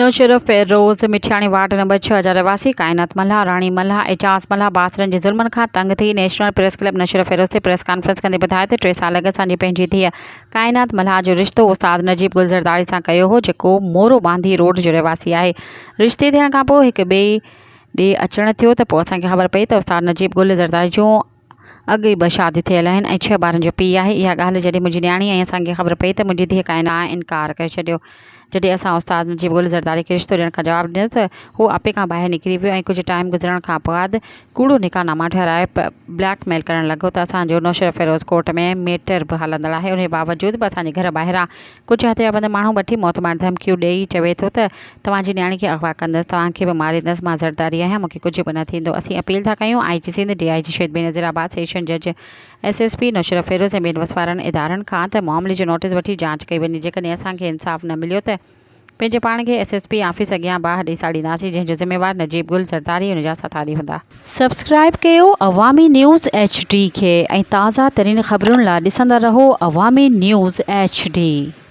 Naushahro Feroze, Mithiani ward number ڇهه جا رهواسي ڪائنات ملاح، راڻي ملاح، اعجاز ملاح بااثرن جي ظلمن کان تنگ ٿي نيشنل پريس ڪلب نوشهروفيروز تي پريس ڪانفرنس ڪندي ٻڌايو ته ٽي سال اڳ اسان جي پنهنجي ڌيء ڪائنات ملاح جو رشتو استاد نجيب گل زرداري سان ڪيو هو جيڪو مورو ٻانڌي روڊ جو رهواسي آهي رشتي ٿيڻ کانپوء هڪ ٻئي ڏي اچڻ ٿيو ته پوء اسان کي خبر پئي ته استاد نجيب گل زرداري جون اڳ ئي ٻه شاديون ٿيل آهن ۽ ڇهه ٻارن جو پيء آهي. اها ڳالهه جڏهن منهنجي نياڻي ۽ اسان کي خبر پئي ته منهنجي ڌيء ڪائنات انڪار ڪري ڇڏيو. جڏهن اسان استاد نجيب گل زرداري کي رشتو ڏيڻ کان جواب ڏنو ته هو آپي کان ٻاهر نڪري ويو ۽ ڪجهه ٽائيم گذرڻ کان بعد ڪوڙو نڪاح ناما ٺهرائي بليڪ ميل ڪرڻ لڳو ته اسان جو نوشهروفيروز ڪورٽ ۾ ميٽر به هلندڙ آهي انهي باوجود به اسان جي گهر ٻاهران ڪجهه هٿياربند ماڻهو وٺي موتمار ڌمڪيون ڏيئي چوي ٿو ته توهان جي نياڻي کي اغوا ڪندس، توهان کي به ماريندس، مان زرداري آهيان، مون کي ڪجهه به نه ٿيندو. اسين اپيل ٿا ڪيون I G Sindh, D I G Shaheed Benazirabad, session جج، ايس ايس پي نوشهروفيروز ۽ ٻين وسوارن ادارن کان ته معاملي جو نوٽيس وٺي جاچ ڪئي وڃي، جيڪڏهن اسان کي انصاف نه مليو ته پنهنجي پاڻ کي ايس ايس پي آفيس اڳيان باهه ڏئي ساڙينداسين، جنهن جو ذميوار نجيب گل زرداري ۽ ان جا ساٿاري هوندا. سبسڪرائيب ڪيو عوامي نيوز ايڇ ڊي کي ۽ تازه ترين خبرن لا ڏسندا رهو عوامي نيوز ايڇ ڊي.